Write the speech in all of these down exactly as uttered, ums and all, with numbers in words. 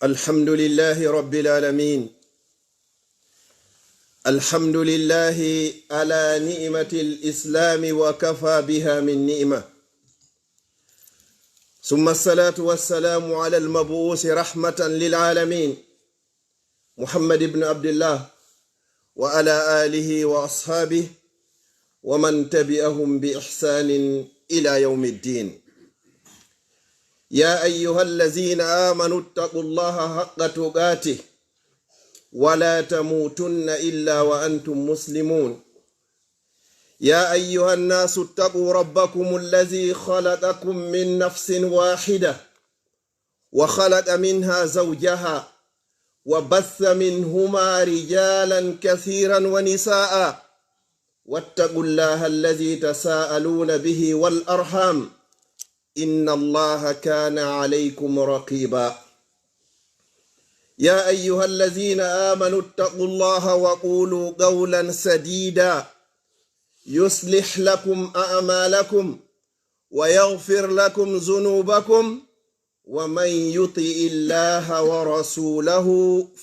الحمد لله رب العالمين. الحمد لله على نعمة الإسلام وكفى بها من نعمة. ثم الصلاة والسلام على المبعوث رحمة للعالمين محمد بن عبد الله وعلى آله وأصحابه ومن تبعهم بإحسان إلى يوم الدين. يا أيها الذين آمنوا اتقوا الله حق تقاته ولا تموتن إلا وأنتم مسلمون. يا أيها الناس اتقوا ربكم الذي خلقكم من نفس واحدة وخلق منها زوجها وبث منهما رجالا كثيرا ونساء واتقوا الله الذي تساءلون به والأرحام إن الله كان عليكم رقيبا. يا أيها الذين آمنوا اتقوا الله وقولوا قولا سديدا يصلح لكم أعمالكم ويغفر لكم ذنوبكم ومن يطع الله ورسوله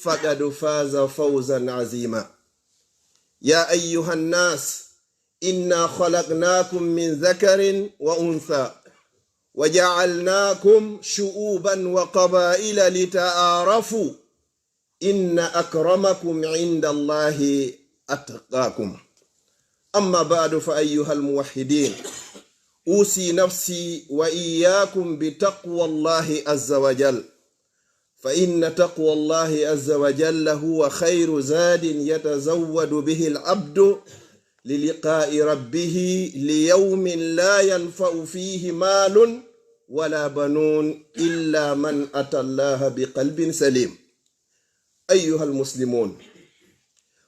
فقد فاز فوزا عظيما. يا أيها الناس إنا خلقناكم من ذكر وأنثى وجعلناكم شعوبا وقبائل لتعارفوا إن أكرمكم عند الله أتقاكم. أما بعد فأيها الموحدين، أوصي نفسي وإياكم بتقوى الله عز وجل، فإن تقوى الله عز وجل هو خير زاد يتزود به العبد للقاء ربه ليوم لا ينفع فيه مال ولا بنون إلا من أتى الله بقلب سليم. أيها المسلمون،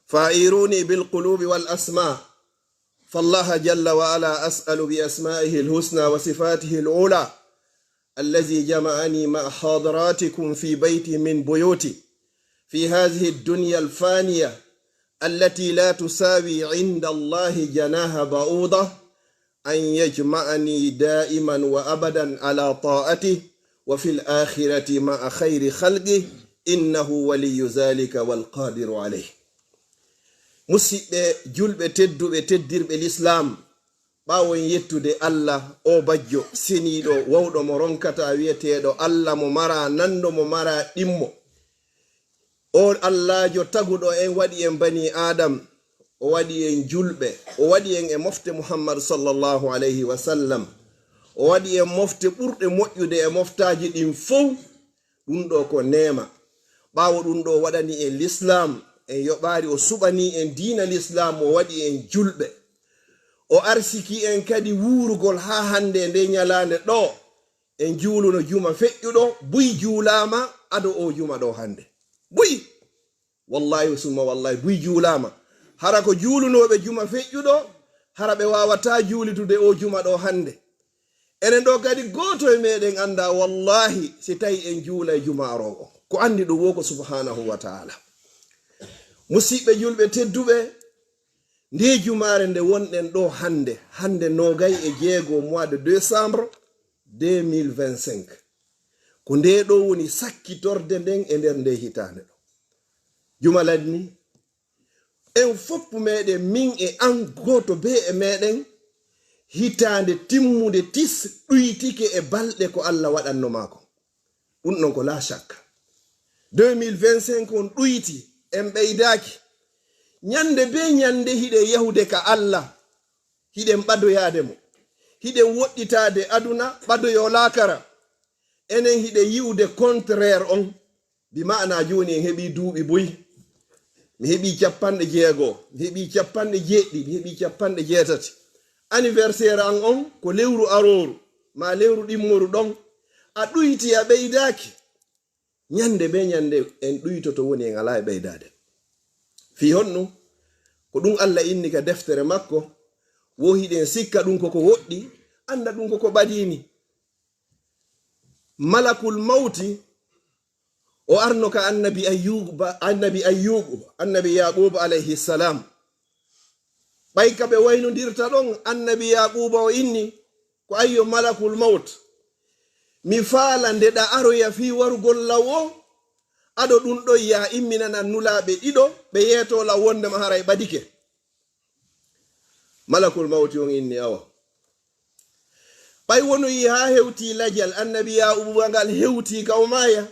فأعيروني بالقلوب والأسماع، فالله جل وعلا أسأل بأسمائه الحسنى وصفاته العلى الذي جمعني مع حضراتكم في بيت من بيوته في هذه الدنيا الفانية التي لا تساوي عند الله جناح بعوضة أن يجمعني دائما وأبدا على طاعته وفي الآخرة مع خير خلقه إنه ولي ذلك والقادر عليه. Musidɓe julɓe tedduɓe, teddirɓe Lislaam, ɓaawo en yettude Allah, o bajjo seniiɗo, wawɗo mo ronkata, wiyeteeɗo Allah, mo mara nanndo, mo mara ɗimmo. O Allaajo taguɗo en, waɗi en bani Aadam, o waɗi en julɓe, o waɗi en e mofte Muhammad sallallahu alayhi wa sallam, o waɗi en mofte ɓurɗe moƴƴude e moftaaji ɗin fow. Ɗum ɗo ko neema. Ɓaawo ɗum ɗo, o waɗani en Lislaam, en yoɓaari, o suɓani en diina Lislaam, o waɗi en julɓe. O arsiki en kadi wuurugol haa hannde e nde ñalaande ɗo. En juuluno juma feƴƴuɗo, buy juulaama ado o juma ɗo hannde. Buy! Wallahi summa wallahi, buy juulaama. Hara ko juulunooɓe juma feƴƴuɗo, hara ɓe waawataa juulitude o juma ɗo hannde. Enen ɗo kadi, gooto e meɗen anndaa, wallahi, si tawi en juulay juma aroowo. Ko anndi ɗum wo ko subhanahu wa ta'ala. Musiɓɓe julɓe tedduɓe, nde jumaare nde wonɗen ɗo hannde, hannde noogay e jeego mois de décembre deux mille vingt-cinq. Ko nde ɗo woni sakkitorde nden e nder nde hitaande ɗo. Juma lanni, en fof meɗen, min e an, gooto bee e meɗen, hitaande timmunde tis ɗuytike e balɗe ko Allah waɗanno maako. Ɗum ɗon ko la shakka. Deux mille vingt-cinq on ɗuyti, en ɓeydaaki. Ñande bee ñande hiɗen yahude ka Allah, hiɗen ɓadoyaade mo. Hiɗen woɗɗitaade aduna, ɓadoyoo laakara. Enen hiɗen yi'ude contraire on. Bi ma'ana jooni en heɓii duuɓi buy. Mi heɓii capanɗe jeego, mi heɓii capanɗe jeeɗiɗi, mi heɓii capanɗe jeetati. Anniversaire an on ko lewru arooru, maa lewru ɗimmoru ɗon. A ɗuyti, a ɓeydaaki. Ñande bee ñande en ɗuytoto, woni en alaa e ɓeydaade. Fii honɗum? Ko ɗum Allah inni ka deftere makko, wo hiɗen sikka ɗum ko ko woɗɗi, annda ɗum ko ko ɓadii ni. Malakul mawti, o arno ka annabi Ayyuba, annabi Ayyubu, annabi Yaquba alayhi salam. Ɓay ka ɓe waynondirta ɗon, annabi Yaquba o inni, ko ayyo malakul mawt, mi faala nde ɗa aroya fii warugol law o, Ado ɗun ɗon, yaa imminanan nulaaɓe ɗiɗo, ɓe yeetoo lan wonndema haray ɓadike. Malakul mawti on inni, awa. Ɓay wonoyi haa hewtii lajal, annabi Yaaquuba ngal hewtii ka o maaya,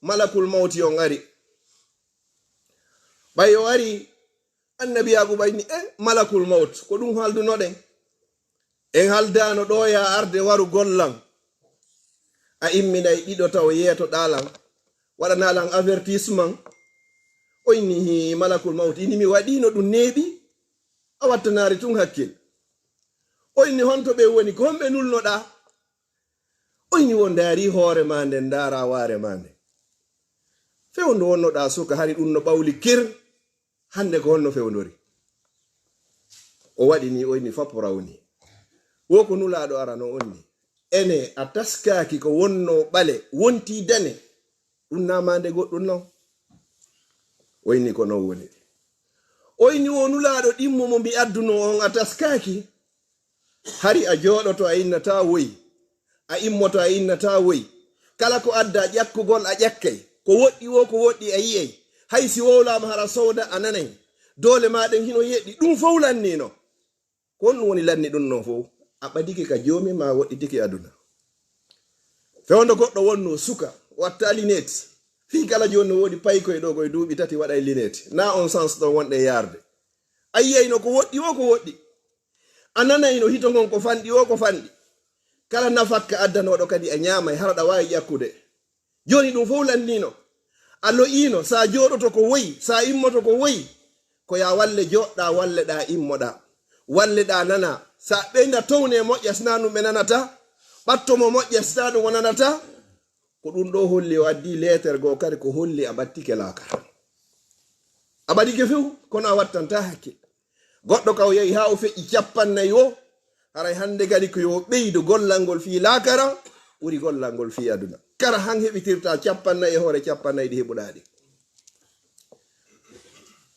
malakul mawti on ari. Ɓay o ari, annabi Yaaquuba inni, e malakul mawt, ko ɗun haldunoɗen? En haldaano ɗoo yaa arde waru gollan. A imminay ɗiɗo taw yeetoɗaa lan, waɗanaa lan avertissement. O inni, hii, malakul mawt, inni mi waɗiino ɗun neeɓi, a wattanaali tun hakkil. O inni, honto ɓe woni, ko honɓe nulnoɗaa? O inni, wo ndaarii hoore maa nden, ndaaraa waare maa nden. Fewndo wonnoɗaa suka, hari ɗun no ɓawli kir. Hannde ko honno fewndori? O waɗi ni, o inni fappu rawni. Wo ko nulaaɗo arano on ni. Ene a taskaaki ko wonnoo ɓale, wontii dane. Ɗun naa maande goɗɗun non? O inni ko non woni. O inni wo nulaaɗo ɗimmo mo mi addunoo on a taskaaki. Hari a jooɗoto a innataa woy, a immoto a innataa woy. Kala ko addaa ƴakkugol a ƴakkay. Ko woɗɗi woo ko woɗɗi a yi'ay. Hay si wowlaama hara sowda a nanay. Doole maa ɗen hino yeɗɗi. Ɗun fow lanniino. Ko honɗun woni lanni ɗun non fow? A ɓadike ka Joomi maa woɗɗitike aduna. Fewndo goɗɗo wonnoo suka, watta linet. Fii kala jooni no woodi paykoy ɗoo koy duuɓi tati waɗay linet. Naa on sans ɗon wonɗen yaarde. A yi'ayno ko woɗɗi woo ko woɗɗi. A nanayno hito ngon ko fanɗi woo ko fanɗi. Kala nafakka addanooɗo kadi a ɲaamay, hara ɗa waawi ƴakkude. Jooni ɗun fow lanniino. A lo'iino, si a jooɗoto ko woyi, si a immoto ko woyi. Ko yaa walle jooɗɗaa, walleɗaa, immoɗaa. Walleɗaa nanaa. Si a ɓeyda towne moƴƴa, si naa ɗun ɓe nanataa. Ɓatto mo moƴƴa, si naa ɗun o nanataa. Ko ɗun ɗoo holli o addii leeter goo kadi ko holli a ɓattike laakara. A ɓadike few, kono a wattantaa hakkil. Goɗɗo ka o yahi haa o feƴƴi cappannayi woo, haray hannde kadi ko yo ɓeydo gollal ngol fii laakara, ɓuri gollal ngol fii aduna. Kara han heɓitirtaa cappannayi e hoore cappannayi ɗi heɓuɗaa ɗin.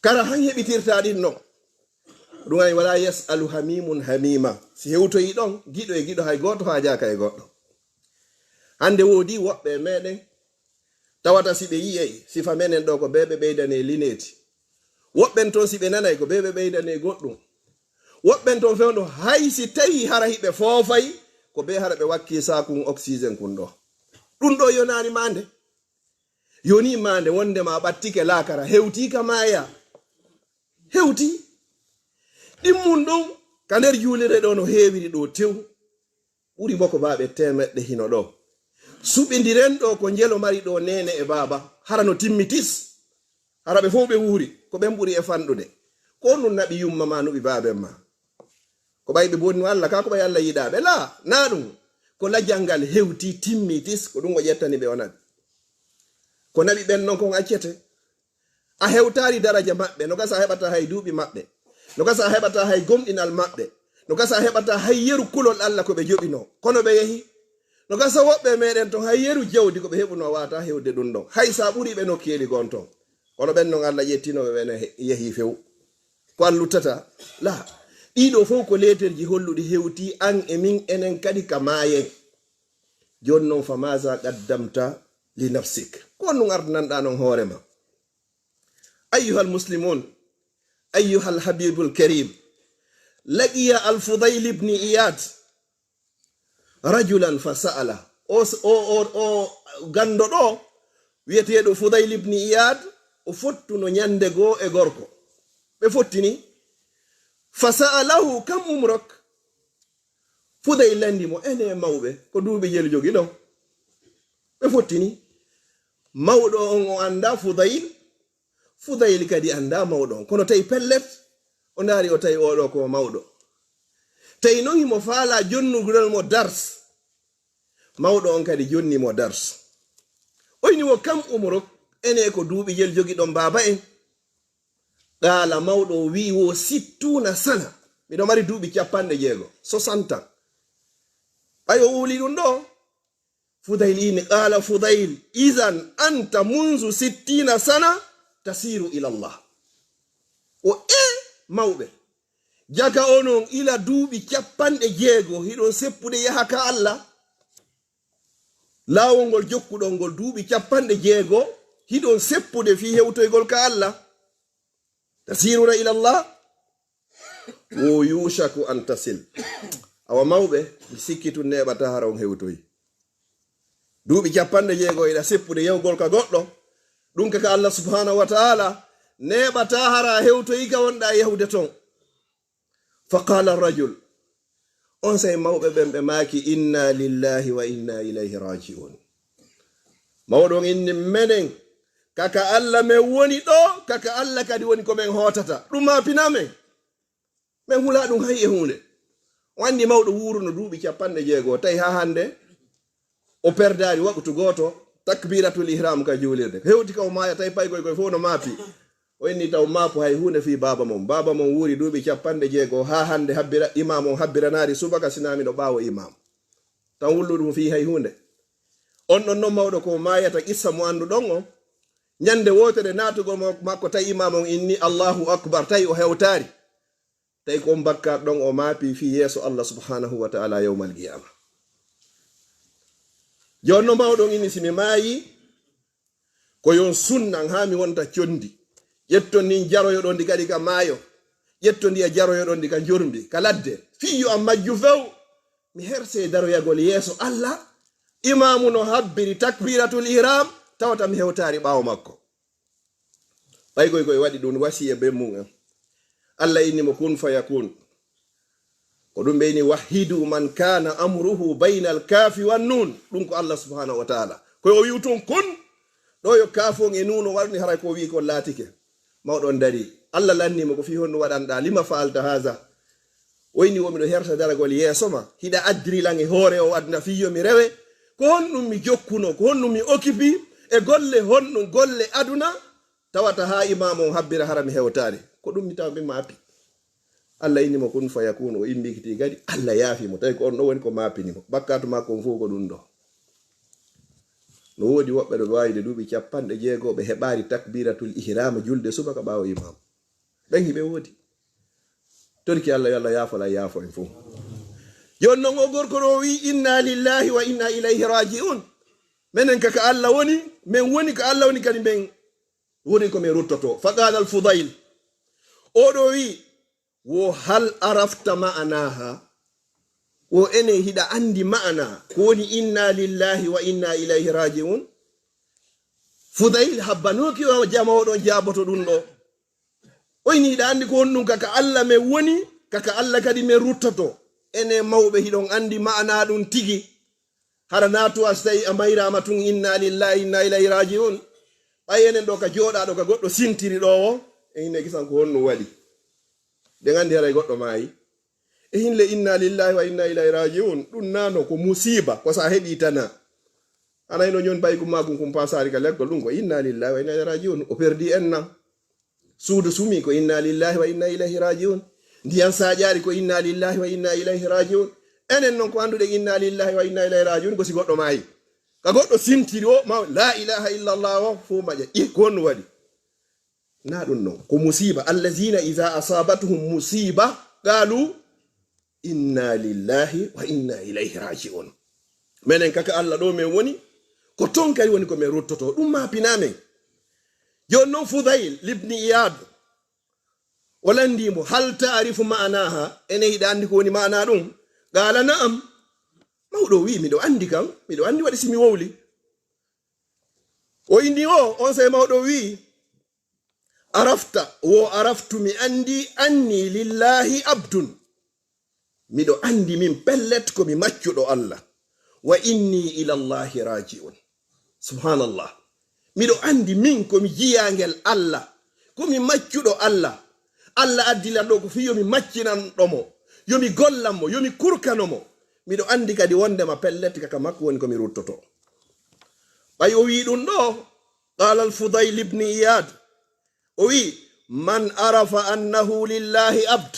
Kara han heɓitirtaa ɗin non. Ɗun ay wala yas'alu hamimun hamima. Si hewtoyi ɗon, giɗo e giɗo hay gooto haajaaka e goɗɗo. Hannde woodi woɓɓe e meɗen, tawata si ɓe yi'ay, sifa menen ɗoo ko bee ɓe ɓeydane lineeti. Woɓɓen ton si ɓe nanay, ko bee ɓe ɓeydane goɗɗun. Woɓɓen ton fewndo, hay si tawi hara hiɓe foofay, ko bee hara ɓe wakkii saakun oxygène kun ɗoo. Ɗun ɗoo yonaani maande. Yonii maande wonde ma ɓattike laakara, hewtii ka maaya. Hewtii. Ɗimmun ɗun, ka nder juulirde ɗoo no heewiri ɗoo tew. Ɓuri mo ko baaɓe teemeɗɗe hino ɗoo. Suɓindiren ɗoo ko njelo mari ɗoo neene e baaba, hara no timmi tis. Hara ɓe fow ɓe wuuri, ko ɓen ɓuri e fanɗude. Ko honɗun naɓi yumma maa nuɓi baaben maa? Ko ɓay ɓe bonni Alla kaa ko ɓay Alla yiɗaa ɓe? Laa, naa ɗun. Ko lajal ngal hewtii, timmii tis, ko ɗun o ƴettani ɓe o naɓi. Ko naɓi ɓen non kon accete. A hewtaali daraja maɓɓe, no gasa a heɓataa hay duuɓi maɓɓe. No gasa a heɓataa hay gomɗinal maɓɓe. No gasa a heɓataa hay yeru kulol Alla ko ɓe joɓinoo. Kono ɓe yehi. No gasa woɓɓe e meɗen ton hay yeru jawdi ko ɓe heɓunoo waawataa hewde ɗun ɗon. Hay si a ɓurii ɓe nokkeeli gon ton. Kono ɓen non Alla ƴettinoo ɓe, ɓen he-, yehi few. Ko an luttata? Laa. Ɗii ɗoo fow ko leeterji holluɗi hewtii an e min enen kadi ka maayen. Jooni non, fa maaza qaddamta li nafsik? Ko honɗun ardananɗaa non hoore maa? Ayyuhal muslimun, ayyuhal habibul karim, laqiya al Fudayl ibn Iyad rajulan fa sa'ala. O, o, o, o ganndo ɗoo, wi'eteeɗo Fudayl ibn Iyad, o fottuno ɲande goo e gorko. Ɓe fottini. Fa sa'alahu kam umruk. Fudayl lanndi mo, ene mawɓe, ko duuɓi jelu jogiɗon? Ɓe fottini. Mawɗo on o anndaa Fudayl, Fudayl kadi anndaa mawɗo on. Kono tawi pellet, o ndaari, o tawi oo ɗoo ko mawɗo. Tawi non himo faalaa jonnugol mo dars. Mawɗo on kadi jonni mo dars. O inni mo, kam umruk, ene ko duuɓi jelu jogiɗon baaba en? Qaala, mawɗo o wi'i, wo sittuuna sana. Miɗo mari duuɓi cappanɗe jeego, soixante ans. Ɓay o wuli ɗun ɗoo, Fudayl inni, qaala Fudayl, izan anta munzu sittiina sana tasiru ila Allah. O e mawɓe, jaka onon ila duuɓi cappanɗe jeego hiɗon seppude yaha ka Alla. Laawol ngol jokkuɗon ngol duuɓi cappanɗe jeego, Hiɗon seppude fii hewtoygol ka Allah. Tasiruna ila Allah. Wo yushaku an tasil. Awa mawɓe, mi sikki tun neeɓataa hara on hewtoyi. Duuɓi capanɗe jeego hiɗa seppude yahugol ka goɗɗo. Ɗun ka ka Allah subhanahu wa ta'ala neeɓataa hara a hewtoyi ka wonɗaa yahude ton. Fa qala rajul. Onsay mawɓe ɓen ɓe maaki, "Inna lillahi wa inna ilayhi raji'un." Mawɗo on inni, "Menen, ka ka Allah men woni ɗoo, ka ka Allah kadi woni ko men hootata. Ɗun maapinaa men. Men hulaa ɗun hay e huunde." O anndi mawɗo wuuruno duuɓi capanɗe jeego, tawi haa hannde o perdaali waqtu gooto takbiratul ihram ka juulirde. Hewti ka o maaya, tawi paykoy koy fow no maapi. O inni taw maapu hay huunde fii baaba mon. Baaba mon wuuri duuɓi capanɗe jeego, haa hannde habbira, imaam on habbiranaali subaka sinaa miɗo ɓaawo imaam. Taw wullu ɗun fii hay huunde. On ɗon non mawɗo ko maayata qissa mo annduɗon o. Ñannde wootere naatugol mo-, makko tawi imaam on inni, "Allahu akbar," tawi o hewtaali. Tawi ko on bakkaat ɗon o maapi fii yeeso Allah subhanahu wa ta'ala yawmal qiyama. Jooni no mawɗo on inni si mi maayi, ko yon sunnan haa mi wonta condi. Ƴetton nin jaroyoɗon ɗi kadi ka maayo. Ƴetton ɗi e jaroyoɗon ɗi ka njormbi, ka ladde. Fii yo an majju few. Mi herse daroyagol yeeso Allah. Imaamu no habbiri takbiratul ihram, tawata mi hewtaali ɓaawo makko. Ɓay koy koy waɗi ɗun wasiya ben mun en. Allah inni mo kun fayakun. Ko ɗun ɓe inni wahhidu man kana amruhu baynal kafi wan nun. Ɗun ko Allah subhanahu wa ta'ala. Koy o wi'u tun kun. Ɗoo yo kaafon e nuuno waɗuni haray ko o wi'i kon laatike. Mawɗo on dari. Allah lanni mo ko fii honɗun waɗanɗaa. Lima fa'alta haza. O inni wo miɗo hersa daragol yeeso ma. Hiɗa addiri lan e hoore o aduna fii yo mi rewe. Ko honɗun mi jokkuno? Ko honɗun mi okipi? E golle honɗun golle aduna? Tawata haa imaam on habbira hara mi hewtaali. Ko ɗun mi tawa mi maapi. Allah inni mo kun fayakun, o immikiti kadi. Allah yaafi mo. Tawi ko on ɗon woni ko maapini mo. Bakkaatu makko on fow ko ɗun ɗoo. No woodi woɓɓe ɗo ɓe waawide duuɓi capanɗe jeego ɓe heɓaali takbiratul ihrama julde subaka ɓaawo imaam. Ɓen hiɓe woodi. Torki Allah, yo Allah yaafo lan, yaafo en fow. Jooni non o gorko ɗoo wi'i, "Inna lillahi wa inna ilayhi raji'un." Menen ka ka Allah woni, men woni ka Allah woni kadi men woni ko men ruttoto. Fa qala al-Fudayl. Oo ɗoo wi'i, "Wo hal arafta ma'anaha?" Wo enen hiɗa anndi ma'ana ko woni inna lillahi wa inna ilayhi raji'un? Fudayl habbanooki o jama o ɗon jaaboto ɗun ɗoo. O inni hiɗa anndi ko honɗun ka ka Allah men woni, ka ka Allah kadi men ruttoto. Enen mawɓe hiɗon anndi ma'ana ɗun tigi. Hara naatu a si tawi a mayraama tun inna lillahi inna ilayhi raji'un. Ɓay enen ɗoo ka jooɗaaɗo ka goɗɗo sintiri ɗoo o, e hinne kisan ko honɗun waɗi. Ɗen anndi haray goɗɗo maayi. E hinle inna lillahi wa inna ilayhi raji'un. Ɗun naano ko musiiba, ko sa heɓi tana. Ana ino ñon ɓay gummaagum kum paasaali ka lekkol ɗun ko inna lillahi wa inna ilayhi raji'un. O perdi en na. Suudu sumi ko inna lillahi wa inna ilayhi raji'un. Ndiyan saaƴaali ko inna lillahi wa inna ilayhi raji'un. Enen non ko annduɗen inna lillahi wa inna ilayhi raji'un ko si goɗɗo maayi. Ka goɗɗo sintiri o ma la ilaha illallah o fow maƴa. Ih, ko honno waɗi? Na ɗun non. Ko musiiba. Allazina iza asabatuhum musiba qalu inna lillahi wa inna ilayhi raji'un. Menen kaka Allah ɗoo men woni, ko ton kay woni ko men ruttoto. Ɗun maapinaa men. Jooni non Fudayl ibn Iyad, o lanndii mo, "Hal ta'rifu ma'anaha?" Ene hiɗa anndi ko woni ma'ana ɗun? Qala, "Na'am." Mawɗo o wi'i, "Miɗo anndi kan, miɗo anndi waɗi si mi wowli." O inni o, onsay mawɗo o wi'i, "Arafta, wo araftu mi anndi, anni lillahi abdun." Miɗo anndi min pellet ko mi maccuɗo Allah. "Wa inni ila Allahi raji'un." Subhanallah. Miɗo anndi min ko mi jiyaangel Allah, ko mi maccuɗo Allah. Allah addi lan ɗoo ko fii yo mi maccinanɗo mo, yo mi gollan mo, yo mi kurkano mo. Miɗo anndi kadi wonndema pellet kaka makko woni ko mi ruttoto. Ɓay o wi'i ɗun ɗoo, qala al-Fudayl ibn Iyad, o wi'i, "Man arafa annahu lillahi abd,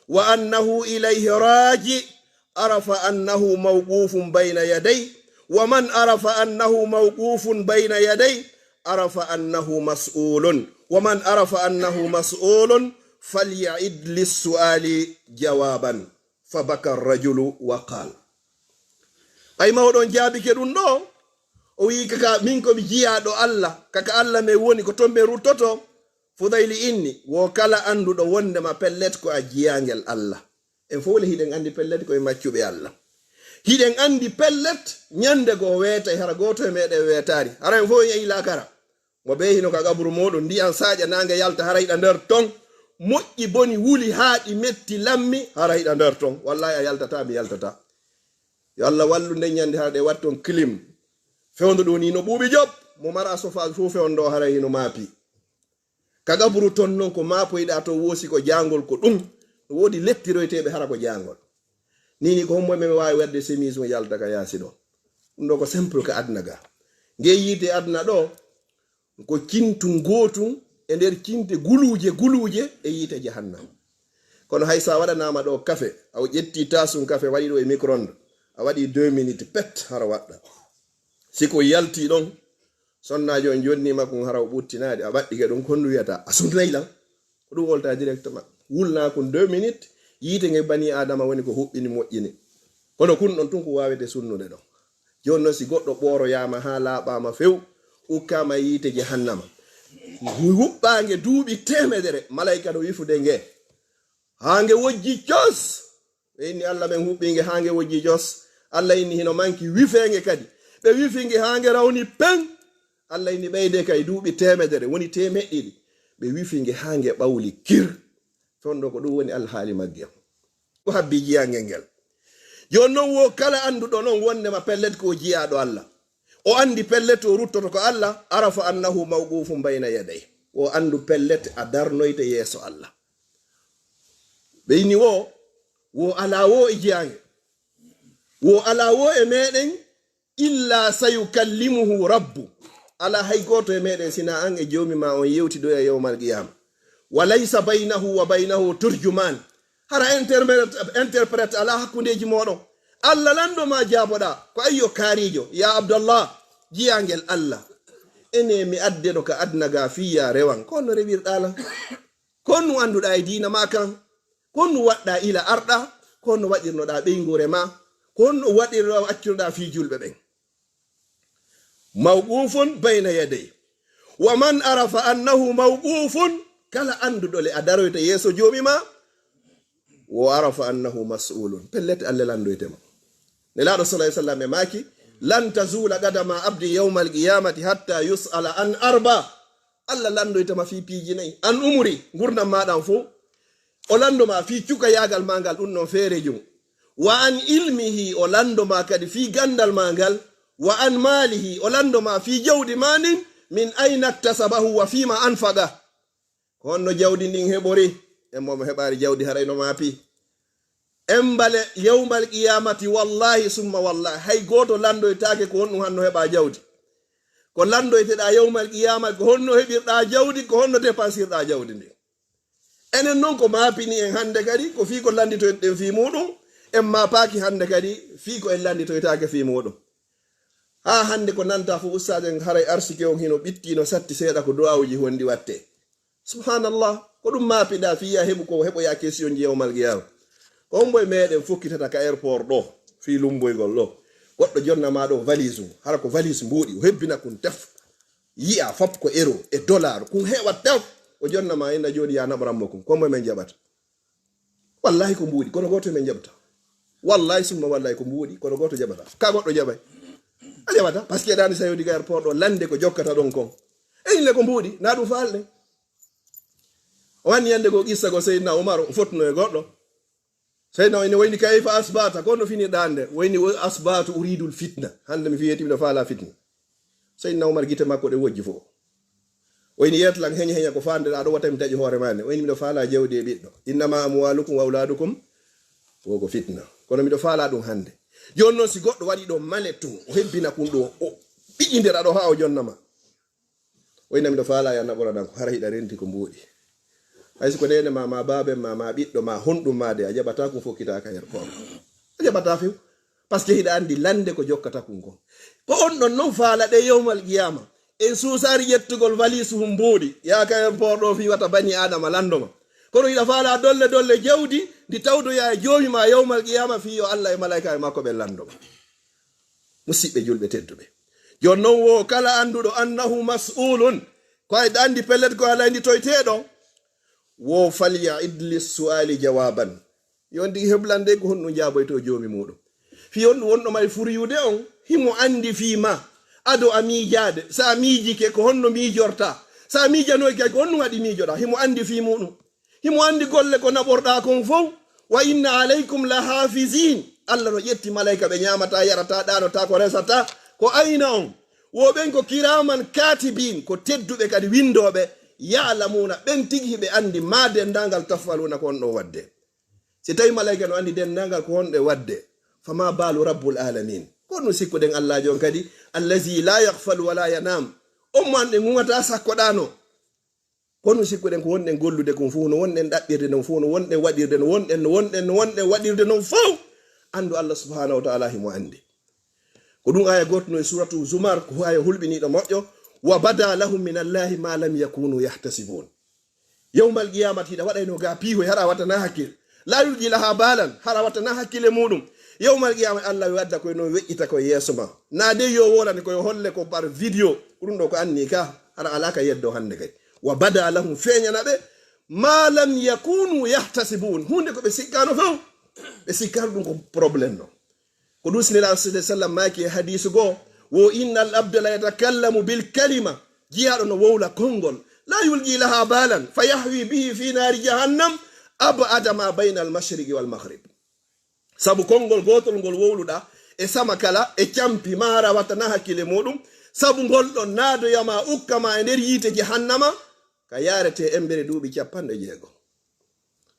wa annahu ilayhi raji, arafa annahu mawqufun bayna yaday, wa man arafa annahu mawqufun bayna yaday, arafa annahu mas'ulun, wa man arafa annahu mas'ulun, falya'id lis-su'ali jawaban." Fa baka ar-rajulu wa qal. Ɓay mawɗo on jaabike ɗun ɗoo, O wi'i, "Kaka min ko mi jiyaaɗo Allah, kaka Allah men woni, ko ton men ruttoto." Fudayli inni, "Wo kala annduɗo wondema pellet ko a jiyaangel Allah." En fof le hiɗen anndi pellet ko e maccuɓe Allah. Hiɗen anndi pellet ñande goo weetay, hara gooto e meɗen weetaari. Hara en fof en yehi laakara. Mo bee hino ka qabru muuɗum, ndiyan saaƴa, naange yalta, hara hiɗa nder ton. Moƴƴi boni wuli haa ɗi metti lammi, hara hiɗa nder ton. Wallahi a yaltataa, mi yaltataa. Yo Allah wallu nden ñande hara ɗe watton clim. Fewndo ɗum ni no ɓuuɓi job, mo mara sofa fof fewndo hara hino maapi. Ka qabru ton non ko maapoyɗa to woosi ko jaangol ko ɗum. No woodi lettiroyteeɓe hara ko jaangol. Ni ni ko hombo men waawi wadde chemise mo yalta ka yaasi ɗo. Ɗum ɗo ko simple ka aduna ga. Nge yiite aduna ɗo, ko cintu ngootu e nder cinte guluuje, guluuje e yiite jahannama. Kono hay so a waɗanaama ɗo kafe, a ƴetti taasum kafe, waɗi ɗo e micro-onde, a waɗi deux minutes, pet, hara waɗɗa. Si ko yalti ɗon, sonnaajo on jonnii ma kun hara o ɓuttinaade, a ɓaɗɗike ɗum, ko honɗum wiyata? A sunnay lan? Ko ɗum wolta directement. Wulna kun deux minutes, yiite nge bani Adama woni ko huɓɓini moƴƴini. Kono kun ɗon tun ko waawete sunnude ɗon. Jooni non, si goɗɗo ɓooroyaama haa laaɓaama few, ukkaama yiite jahannama, huɓɓaange duuɓi teemedere, malayka no wifude nge. Haa nge wojji cos. Ɓe inni Allah ɓen huɓɓi nge haa nge wojji cos. Allah inni hino manki wifee nge kadi. Ɓe wifi nge haa nge rawni peŋ. Allah inni ɓeyde kay duuɓi teemedere, woni teemeɗɗe ɗiɗi. Ɓe wifi nge haa nge ɓawli kir. Ton ɗo ko ɗum woni alhaali magge. Ko habbi jiyangel ngel. Jooni non wo kala annduɗo non wondema pellet ko o jiyaaɗo Allah. O anndi pellet o ruttoto ko Allah, arafa annahu mawqufun bayna yaday. O anndu pellet a darnoyte yeeso Allah. Ɓe inni wo, wo alaa wo e jiyaange. Wo alaa wo e meɗen, illa sayukallimuhu rabbu. Alaa hay gooto e meɗen sina an e joomi ma on yewtidoya yawmal qiyama. Wa laysa baynahu wa baynahu turjuman. Hara interprète, interprète alaa hakkundeeji mooɗon. Allah lanɗo ma jaaboɗa, ko ayyo kaarijo, ya Abdallah, jiyaangel Allah. Ene mi addeno ka aduna ga fii ya rewan, ko honno rewirɗa lan? Ko honno annduɗa e diina ma kan? Ko honno waɗɗa ila arɗa? Ko honno waɗirnoɗa ɓeynguure ma? Ko honno waɗirɗa, accunoɗa fii julɓe ɓen? Mawqufun bayna yaday. Wa man arafa annahu mawqufun, kala annduɗo le a daroyta yeeso joomi ma, wo arafa annahu mas'ulun. Pellet Allah landoyte ma. Nelaaɗo sallallahu alaihi wasallam e maaki, "Lan tazula qadama abdi yawmal qiyamati hatta yus'ala an arba." Allah landoyte ma fii piiji nayi. An umuri, ngurndan ma ɗan fow. O lando ma fii cukayaagal ma ngal, ɗum non feere jum. Wa an ilmihi, o lando ma kadi fii gandal ma ngal. Wa an malihi, o lando ma fii jawdi ma ndin, min ayna iktasabahu wa fima anfaqa. Ko honno jawdi ndin heɓori? En mo mo heɓaari jawdi haray no maapi. En mbale yawmal qiyamati, wallahi summa wallahi, hay gooto landoytaake ko honɗum hanno heɓa jawdi. Ko landoyteɗa yawmal qiyamati, ko honno heɓirɗa jawdi, ko honno dépensirɗa jawdi ndin. Enen non ko maapini en hannde kadi, ko fii ko lannditoyɗen fii muuɗum, en maapaaki hannde kadi fii ko en lannditoytaake fii muuɗum. Haa hannde ko nanta fof ustaaje en haray arsike on hino ɓitti, no satti seeɗa, ko du'aawuji honɗi watte. Subhanallah, ko ɗum maapiɗa fii ya heɓu ko heɓoya kesiyonji yawmal qiyama. Ko hombo e meɗen fokkitata ka airport ɗo, fii lumboygol ɗo. Goɗɗo jonna ma ɗo valise mum, hara ko valise mbuuɗi, o hebbina kun tef. Yi'a fop ko euro e dollar, kun heewa tef. O jonna ma inna jooni ya naɓoran mo kun. Ko mo men jaɓata? Wallahi ko mbuuɗi, kono gooto men jaɓata. Wallahi summa wallahi ko mbuuɗi, kono gooto jaɓata. Ka goɗɗo jaɓay? A jaɓata, parce que ɗani sa yodi ga airport ɗo, lande ko jokkata ɗon kon. E inne ko mbuuɗi, na ɗum faalɗe. O wanni yande ko qissa ko Seydina Umar, o fottuno e goɗɗo. Seydina o ine wayni, "Kayfa asbata?" Ko no fini ɗande? Wayni, "Asbatu uridul fitna." Hande mi fiyeti miɗo faala fitna. Seydina Umar gite makko ɗe wojji fof. Wayni, "Yetlan heña heña ko fande ɗa ɗo wata mi taƴi hoore ma nde." Wayni, "Miɗo faala jawdi e ɓiɗɗo. Innama amwalukum wa auladukum, wo ko fitna. Kono miɗo faala ɗum hande." Jooni noon si goɗɗo waɗi ɗo malet tun, o hebbina kun ɗo, o ɓiƴindira ɗo haa o jonna ma. Wayna miɗo faala ya naɓoraɗan ko hara hiɗa renti ko mbuuɗi. Hay so ko neene ma, ma baaben ma, ma ɓiɗɗo ma, honɗum ma de, a jaɓata kun fokkita ka her kono. A jaɓata few. Parce que hiɗa anndi lande ko jokkata kun kon. Ko on ɗon non faala ɗe yawmal qiyama. En suusaari ƴettugol valise hum mbuuɗi. Ya ka her port ɗo fii wata bani Adama lando ma. Kono hiɗa faala dolle dolle jawdi, ndi tawdoya e joomi ma yawmal qiyama fii yo Allah e malaika e makko ɓen lando ma. Musiɓɓe julɓe tedduɓe, Jooni noon wo kala annduɗo annahu mas'ulun, ko ay anndi pellet ko a laynitoyteeɗo, wo falyaid lissu'ali jawaban. Yo on tigi heblande ko honɗum jaaboytoo joomi muuɗum. Fii on ɗum wonɗo may furiyude on, himo anndi fii ma. Ado a miijaade, so a miijike ko honno miijorta. So a miijanoy kay ko honɗum haɗi miijoɗa. Himo anndi fii muuɗum. Himo anndi golle ko naɓorɗaa kon fow. Wa inna alaykum la hafizin. Allah no ƴetti malayka ɓe ñaamataa, yarataa, ɗaanotaa, ko resataa, ko ayna on. Wo ɓen ko kiraman katibin, ko tedduɓe kadi winndooɓe, ya'lamuna, ɓen tigi hiɓe anndi ma denndaangal taf'aluna ko on ɗo waɗde. Si tawi malayka no anndi denndaangal ko honɗe waɗde, fama balu rabbul alamin. Ko honɗum sikkuɗen Allaajo on kadi, allazi la yaghfalu wa la yanam. On mo anɗen ŋuŋataa sakko ɗaano. Ko honɗum sikkuɗen ko wonɗen gollude kon fow, no wonɗen ɗaɓɓirde non fow, no wonɗen waɗirde, no wonɗen, no wonɗen, no wonɗen waɗirde non fow. Anndu Allah subhanahu wa ta'ala himo anndi. Ko ɗum aya gooto no e suratu Zumar, ko aya hulɓiniiɗo moƴƴo, wa bada lahum min Allahi ma lam yakunu yahtasibun. Yawmal qiyamati hiɗa waɗayno ga piihoy, hara wattana hakkil. La yulqi laha balan, hara wattana hakkile muɗum. Yawmal qiyamati Allah yo adda koye noon weƴƴita koye yeeso ma. Na dey yo wolane koye holle ko par video. Ko ɗum ɗo ko anni ka, hara alaa ka yeddo hannde kay. Wa bada lahum, feeñana ɓe, ma lam yakunu yahtasibun. Huunde ko ɓe sikkano few. Ɓe sikkano ɗum ko problème ɗo. Ko ɗum si Nelaaɗo sallallahu alayhi wa sallam maaki e hadiisu goo, wo innal abda la yatakallamu bil kalima, jiyaaɗo no wowla konngol, la yulqi laha balan, fa yahwi bihi fi naari jahannam, ab'ada ma bayna al mashriqi wal maghrib. Sabu konngol gootol ngol wowluɗaa, e sama kala, e campi, ma hara wattana hakkile muɗum, sabu ngol ɗon naadoya ma, ukka ma e nder yiite jahannama, ka yaarete embere duuɓi capanɗe jeego.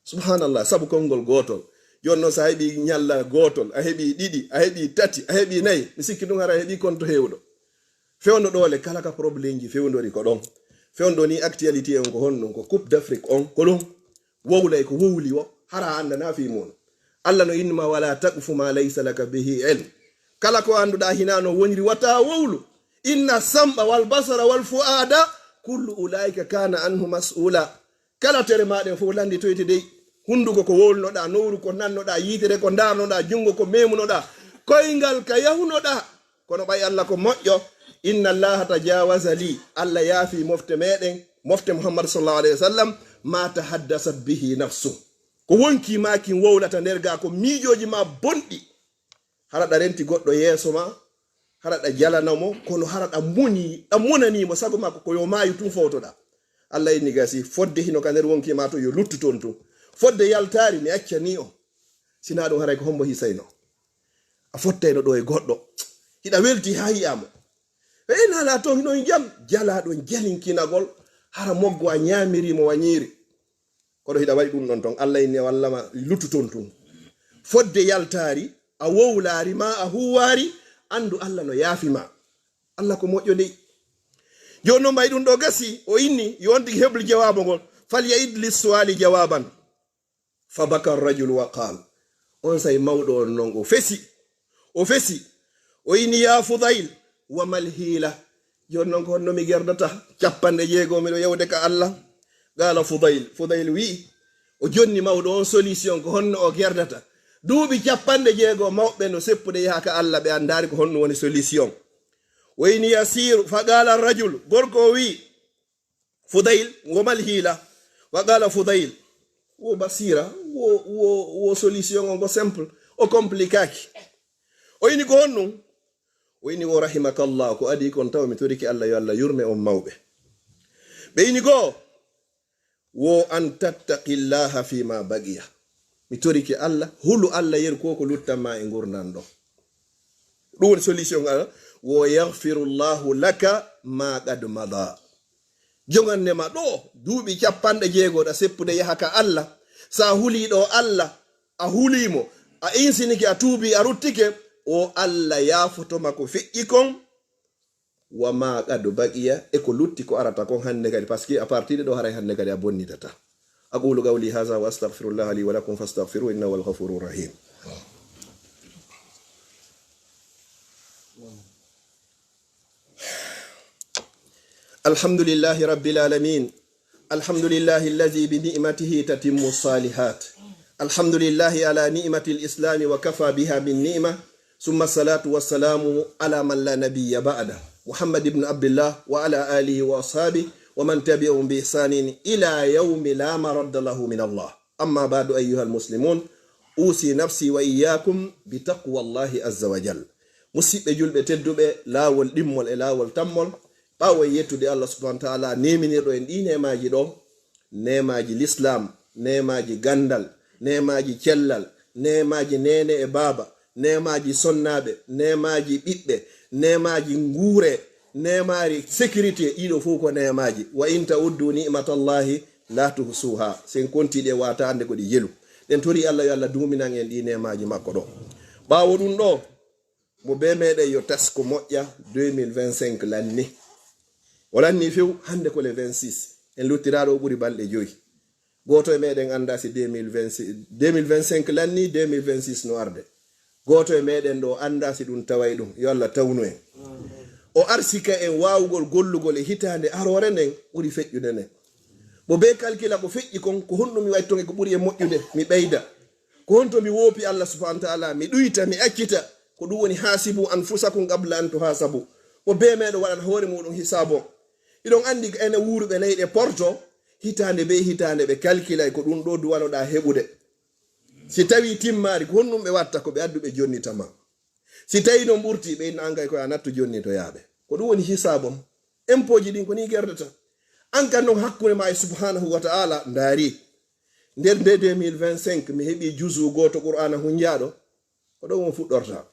Subhanallah, sabu konngol gootol. Jooni noon, so a heɓii ñalla gootol, a heɓii ɗiɗi, a heɓii tati, a heɓii nayi, mi sikki ɗum hara a heɓii konto heewɗo. Fewndo ɗo le, kala ka problemji fewndori ko ɗon. Fewndo ni actualité on ko honɗum? Ko Coupe d'Afrique on, ko ɗum. Wowlay ko wowli o, hara a anndanaa fii mum. Allah no inni ma, "Wala taqfu ma laysa laka bihi ilm." Kala ko annduɗaa hinaa no woniri, wata wowlu. "Inna sam'a wal basara wal fu'ada kullu ulaika kana anhu mas'ula." Kala tere maa ɗen fof lannditoyte dey. Hunnduko ko wowlunoɗaa, nowru ko nannoɗaa, yiitere ko ndaarnoɗaa, junngo ko meemunoɗaa, koyngal ka yahunoɗaa. Kono ɓay Allah ko moƴƴo, "Inna Allaha tajawaza li." Allah yaafi mofte meɗen, mofte Muhammad sallallahu alayhi wa sallam, "ma tahaddasat bihi nafsu." Ko wonkii maa kin wowlata nder gaa, ko miijooji maa bonɗi. Hara ɗa renti goɗɗo yeeso maa, hara ɗa jalana mo, kono hara ɗa muni, ɗa munanii mo, sago maa ko, ko yo maayu tun fowtoɗaa. Allah inni gasi, fodde hino ka nder wonkii maa to, yo luttu ton tun. Fodde yaltaari, mi accanii on. Sinaa ɗum haray ko hombo hisayno? A fottayno ɗo e goɗɗo. Hiɗa welti haa yi'aa mo. E nala ton hino jam, jalaa ɗon jalinkinagol, hara moggo a ñaamiri mo wa ñiiri. Kono hiɗa waɗi ɗum ɗon ton, Allah inni wallama luttu ton tun. Fodde yaltaari, a wowlaari ma a huwaari, anndu Allah no yaafi ma. Allah ko moƴƴo dey. Jooni noon mbay ɗum ɗo gasi, o inni, yo on tigi heblu jawaabo ngol. "Fal ya'id lis su'ali jawaban." Fa baka rajul wa qaal. On say mawɗo on noon o fesi. O fesi. O inni, "Ya Fudayl, wa mal hiila?" Jooni noon ko honno mi gerdata? Capanɗe jeego miɗo yewde ka Allah. Qaala Fudayl. Fudayl wi'i, o jonni mawɗo on solution, ko honno o gerdata? Duuɓi capanɗe jeego mawɓe no seppude yaha ka Allah, ɓe anndaali ko honno woni solution. O inni, "Yasiru." Fa qaala rajul. Gorko o wi'i, Fudayl, wo mal hiila? Wa qala Fudayl, wo basira, wo, wo, wo solution on ko simple, o compliquaki. O ini ko honɗum? O ini wo rahimakallah, ko adi kon taw mi toriki Allah, yo Allah yurme on mawɓe. Ɓe ini goo, wo an tattaqillaha fima baqiya. Mi torike Allah, hulu Allah yeru ko ko luttanma e ngurndan ɗo. Ɗum woni solution Allah. Wo yaghfirullahu laka ma qad mada. Joganne ma ɗo duuɓi capanɗe jeego ɗa seppude yaha ka Allah. Sa huli ɗo Allah, a hulimo, a insinike, a tuubi, a ruttike, o Allah yaafotoma ko feƴƴi kon. Wa ma qad baqiya, e ko lutti ko arata kon hannde kadi, parce que à partir de ɗo haray hannde kadi a bonnitata. Aqulu qawli hadha wa astaghfirullaha li wa lakum fastaghfiruhu innahu huwal ghafurur rahim. Alhamdulillahi rabbil alamin. الحمد لله الذي بنعمته تتم الصالحات. الحمد لله على نعمة الإسلام وكفى بها من نعمة، ثم الصلاة والسلام على من لا نبي بعده. محمد بن عبد الله وعلى آله وأصحابه ومن تبعهم بإحسان إلى يوم لا مرد له من الله. أما بعد، أيها المسلمون، أوصي نفسي وإياكم بتقوى الله عز وجل. Musidɓe julɓe tedduɓe, laawol ɗimmol e laawol tammol, ɓaawo e yettude Allah subhanahu wa ta'ala, neeminirɗo en ɗii neemaaji ɗo, neemaaji lislaam, neemaaji ganndal, neemaaji cellal, neemaaji neene e baaba, neemaaji sonnaaɓe, neemaaji ɓiɓɓe, neemaaji nguure, neemaari sécurité, ɗiɗo fof ko neemaaji. "Wa in ta'uddu ni'matallahi la tuhsuha." Sen konti ɗe wata annde ko ɗi jelu. Ɗen tori Allah yo Allah duuminan en ɗi neemaaji makko ɗo. Ɓaawo ɗum ɗo, mo bee meɗen yo tas ko moƴƴa, deux mille vingt-cinq lanni. O lanni few, hannde ko le vingt-six. En luttiraaɗo o ɓuri balɗe joyi. Gooto e meɗen annda si deux mille vingt-six, deux mille vingt-cinq lanni, deux mille vingt-six no arde. Gooto e meɗen ɗo annda si ɗum taway ɗum. Yo Allah tawnu en. O arsika en waawugol gollugol e hitaande aroore nden ɓuri feƴƴude nden. Mo bee kalkila ko feƴƴi kon, ko honɗum mi waɗi ton e ko ɓuri e moƴƴude, mi ɓeyda. Ko honto mi woopi Allah subhanahu wa ta'ala, mi ɗuyta, mi accita. Ko ɗum woni, "Haasibu anfusakum qabla an tuhasabu." Mo bee meɗen waɗan hoore muɗum hisaabo. Iɗon anndi ko ene wuuruɓe leyɗe porto, hitaande bee hitaande ɓe kalkilay ko ɗum ɗo duwanoɗaa heɓude. Si tawii timmaari, ko honɗum ɓe watta? Ko ɓe addu ɓe jonnita ma. Si tawii noon ɓurti, ɓe inna an kay ko yo a nattu jonnitoyaaɓe. Ko ɗum woni hisaabom. Impooji ɗin ko nii gerdata. An kan noon hakkunde ma e subhanahu wa ta'ala ndaari. Nder nde deux mille vingt-cinq mi heɓi juzu gooto Qur'aana hunjaaɗo. Ko ɗon on fuɗɗorta.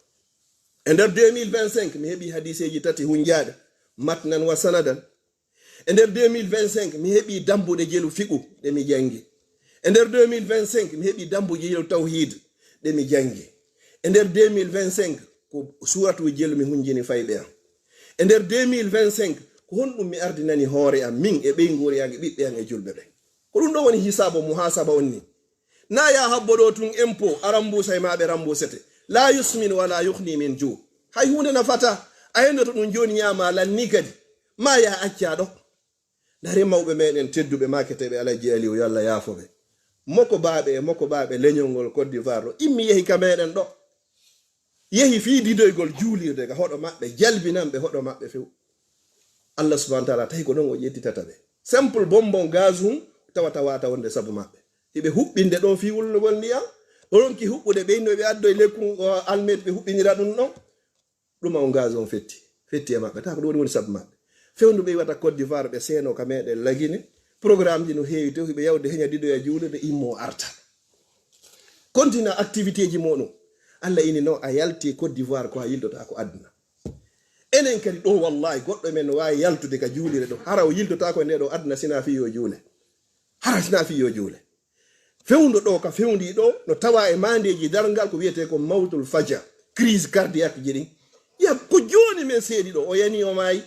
E nder deux mille vingt-cinq mi heɓi hadiseeji tati hunjaaɗe, matnan wa sanadan. E nder deux mille vingt-cinq mi heɓi dambuɗe jelu fiqu ɗe mi janngi. E nder deux mille vingt-cinq mi heɓi dambuɗe jelu tawhid ɗe mi janngi. E nder deux mille vingt-cinq ko suuratuuji jelu mi hunjini fayɓe am. E nder deux mille vingt-cinq ko honɗum mi ardinani hoore am, min e ɓeynguure am e ɓiɓɓe am e julɓe ɓen? Ko ɗum ɗo woni hisaabu muhasaba on ni. Na ya habbo ɗo tun impôt, a remboursay ma ɓe remboursete. La yusmin wa la yughni min ju. Hay huunde nafata. A hendoto ɗum jooni ñaama lanni kadi. Ma ya acca ɗo. Ndare mawɓe meɗen tedduɓe maketeeɓe Alaji Aliou, yo Allah yaafo ɓe. Moko baaɓe e moko baaɓe leñol ngol Côte d'Ivoire ɗo. Immi yehi ka meɗen ɗo. Yehi fii didoygol juulirde ka hoɗo maɓɓe, jalbinan ɓe hoɗo maɓɓe few. Allah subhanahu wa ta'ala tawi ko ɗon o ƴettitata ɓe. Simple bonbon gaz hum tawa tawata wonde sabu maɓɓe. Hiɓe huɓɓinde ɗon fii wulnugol ndiyam, o ronki huɓɓude ɓe inno ɓe addoy lekkun o almet ɓe huɓɓinira ɗum ɗon. Ɗuma on gaz on fetti. Fetti e maɓɓe. Tawa ko ɗum woni woni sabu maɓɓe. Fewndu ɓe iwata Côte d'Ivoire ɓe seeno ka meɗen lagine. Programme ji no heewi to hiɓe yawde heña didoya juulirde immo arta. Kontina activité ji muɗum. Allah ini no a yalti Côte d'Ivoire ko a yiltota ko aduna. Enen kadi ɗo wallahi goɗɗo e men no waawi yaltude ka juulire ɗo. Hara o yiltota ko e nde ɗo aduna sina fii yo juule. Hara sina fii yo juule. Fewndo ɗo ka fewndi ɗo no tawa e maandeeji darngal ko wiyetee ko mawtul faja, crise cardiaque ji ɗin. Ya ko jooni men seedi ɗo o yani o maayi.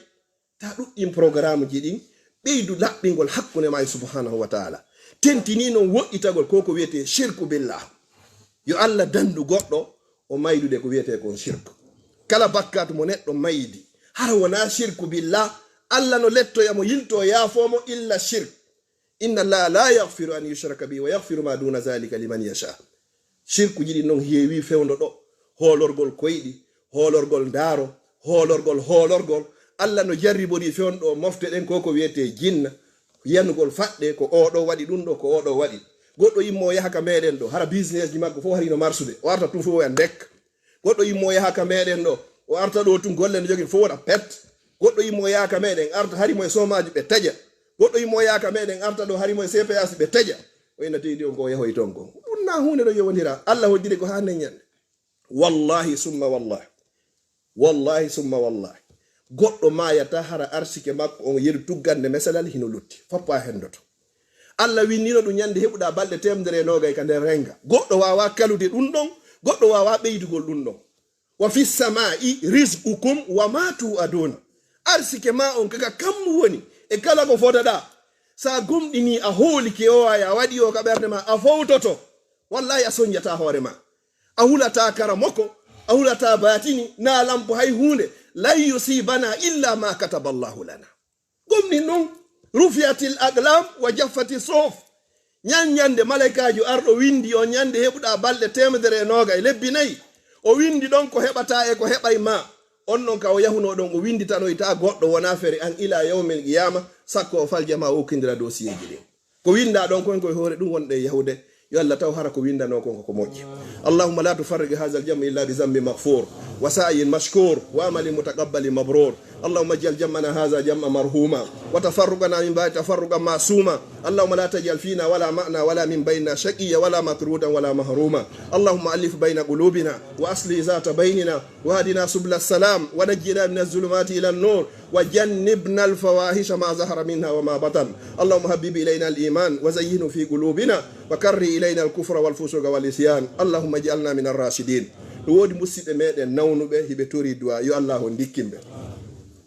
Ta ɗuɗɗin programme ji ɗin, ɓeydu laɓɓingol hakkunde ma e subhanahu wa ta'ala. Tentini non woɗɗitagol ko ko wiyetee shirku billah. Yo Allah dandu goɗɗo o maydude ko wiyetee kon shirku. Kala bakkaatu mo neɗɗo maydi, hara wonaa shirku billah, Allah no lettoya mo, yilto yaafo mo illa shirk. Inna Allah la yaghfiru an yushraka bihi wa yaghfiru ma duna zalika liman yasha. Shirkuji ɗin non heewi fewndo ɗo, hoolorgol koyɗi, hoolorgol ndaaro, hoolorgol, hoolorgol. Allah no jarribori fewndo ɗo mofte ɗen ko ko wiyetee jinna, yanugol faɗɗe, ko o ɗo waɗi ɗum ɗo, ko o ɗo waɗi. Goɗɗo immo yaha ka meɗen ɗo, hara business ji makko fof hari no marsude, o arta tun fof o wiya ndek. Goɗɗo immo yaha ka meɗen ɗo, o arta ɗo tun golle no jogii fof waɗa pet. Goɗɗo immo yaha ka meɗen arta hari mo e somaaji ɓe taƴa. Goɗɗo immo yaha ka meɗen arta ɗo hari mo e C P S ɓe taƴa. O inna teydi on ko o yahoy ton kon. Ɗum na huunde ɗo yowondira. Allah hoddiri ko haa nden ñande. Wallahi summa wallahi. Wallahi summa wallahi. Goɗɗo maayata hara arsike makko on yeru tuggande mesalal hino lutti. Foppa hendoto. Allah winnino ɗum ñande heɓuɗa balɗe temedere e noogay ka nder renga. Goɗɗo waawa kalude ɗum ɗon. Goɗɗo waawa ɓeydugol ɗum ɗon. Wa fi samaa'i rizqukum wa ma tu'adun. Arsike ma on kaka kammu woni e kala ko fodaɗa. Sa gomɗini a hoolike o ay a waɗi o ka ɓernde ma a fowtoto. Wallahi a sonjata hoore ma. A hulata karamoko, a hulata batini, na lampo hay huunde. Lan yusibana illa ma kataba Allahu lana. Gomɗin ɗum, rufiyatil aqlam wa jaffati sof. Ñan ñande malaykaajo arɗo windi on ñande heɓuɗa balɗe temedere e noogay lebbi nayi. O windi ɗon ko heɓata e ko heɓay ma. On non ka o yahunoo ɗon, o winnditanoytaa goɗɗo wonaa fere an ilaa yawmil qiyaama, sakko o falja maa o ukkindira dossier ji ɗin. Ko winndaa ɗon kon ko e hoore ɗum wonɗo e yahude, yo Allah taw hara ko winndanoo kon ko ko moƴƴi. اللهم لا تفرق هذا الجمع إلا بذنب مغفور وسعي مشكور وعمل متقبل مبرور. اللهم اجعل جمعنا هذا جمعا مرحوما وتفرقنا من بعده تفرقا معصوما. اللهم لا تجعل فينا ولا معنا ولا من بيننا شقيا ولا مطرودا ولا محروما. اللهم ألف بين قلوبنا وأصلح ذات بيننا واهدنا سبل السلام ونجنا من الظلمات إلى النور وجنبنا الفواحش ما ظهر منها وما بطن. اللهم حبب إلينا الإيمان وزينه في قلوبنا وكره إلينا الكفر والفسوق والعصيان. اللهم اجعلنا من الراشدين. No woodi musiɓɓe meɗen nawnuɓe, hiɓe tori du'a, yo Allah on ndikkin ɓe.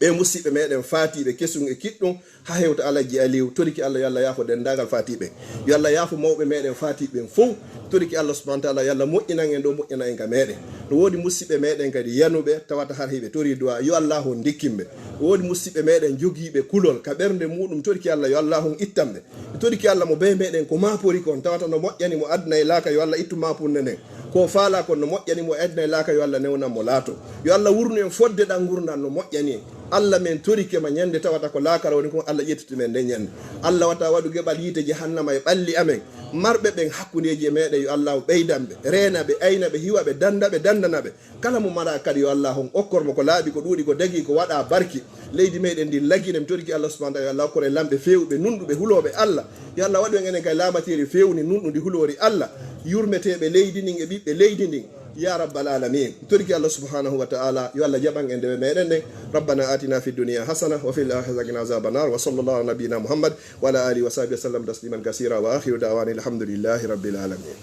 Ɓe musiɓɓe meɗen faatiiɓe kesun e kiɗɗun, haa hewta Alhaji Aliw, toriki Allah, yo Allah yaafo denndaangal faatiiɓe. Yo Allah yaafo mawɓe meɗen faatiiɓe ɓen fow. Toriki Allah subhanahu wa ta'ala, yo Allah moƴƴinan en ɗo moƴƴana en ka meɗen. No woodi musiɓɓe meɗen kadi yanuɓe, tawata har hiɓe tori du'a, yo Allah on ndikkin ɓe. No woodi musiɓɓe meɗen jogiiɓe kulol ka ɓernde muɗum, toriki Allah, yo Allah on ittan ɓe. Mi toriki Allah mo bee meɗen ko maapori kon, tawata no moƴƴani mo aduna e laaka, yo Allah ittu maapunde nden. Ko faala kon no moƴƴani mo aduna e laaka, yo Allah newnan mo laato. Yo Allah wurnu en fodde ɗan ngurndan no moƴƴani en. Allah, men torike ma ñande tawata ko laakara woni kon, Allah ƴettiti men nden ñande. Allah wata waɗu geɓal yiite jahannama e ɓalli amen. Marɓe ɓen hakkundeeji e meɗen, yo Allah ɓeydan ɓe, reena ɓe, ayna ɓe, hiwa ɓe, danda ɓe, dandana ɓe. Kala mo mara kadi, yo Allah on okkor mo ko laaɓi, ko ɗuuɗi, ko dagi, ko waɗa barki. Leydi meɗen ndi lagine, mi toriki Allah subhanahu wa ta'ala, yo Allah okkor en lamɓe feewɓe, nunɗuɓe, hulooɓe Allah. Yo Allah waɗu en enen kay laamateeri feewni, nunɗundi, huloori Allah. Yurmeteeɓe leydi ndin e ɓiɓɓe leydi ndin. Ya rabbal alamin. Mi toriki Allah subhanahu wa ta'ala, yo Allah jaɓan en dewe meɗen ɗen. ربنا آتنا في الدنيا حسنة وفي الآخرة حسنة وقنا عذاب النار. وصلى الله على نبينا محمد وعلى آله وصحبه وسلم تسليما كثيرا. وآخر دعوانا الحمد لله رب العالمين.